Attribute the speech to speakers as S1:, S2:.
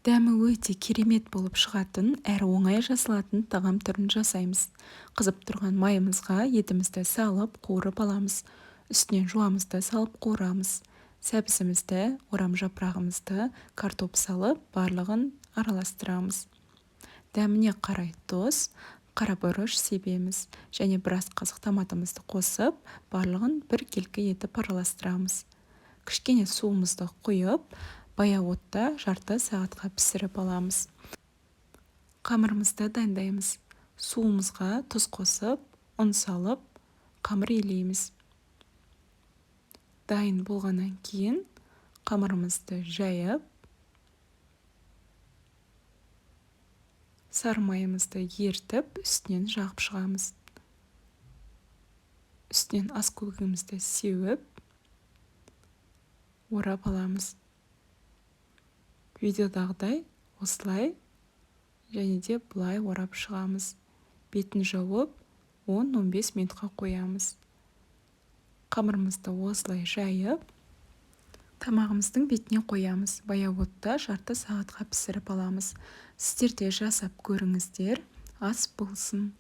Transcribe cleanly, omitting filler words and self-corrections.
S1: Дәмі өте керемет болып шығатын, әрі оңай жасалатын тағам түрін жасаймыз. Қызып тұрған майымызға етімізді салып қуырып аламыз. Үстінен жуамызды салып қуырамыз. Сәбізімізді, орам жапырағымызды, картоп салып, барлығын араластырамыз. Дәміне қарай тұз, қара бұрыш себеміз және біраз қасық томатымызды қосып, барлығын біркелкі етіп араластырамыз. Кішкене суымызды құйып, баяу отта жарты сағатқа пісіріп аламыз. Қамырымызды дайындаймыз. Суымызға тұз қосып, ұн салып, қамыр илейміз. Дайын болғаннан кейін қамырымызды жайып, сары майымызды ертіп, үстінен жағып шығамыз. Үстінен ас көгімізді сеуіп, орап аламыз. Видеодағыдай осылай және де былай орап шығамыз. Бетін жауып 10-15 минутқа қоямыз. Қамырымызды осылай жайып, тамағымыздың бетіне қоямыз. Баяу отта жарты сағатқа пісіріп аламыз. Сіздер де жасап көріңіздер. Ас болсын.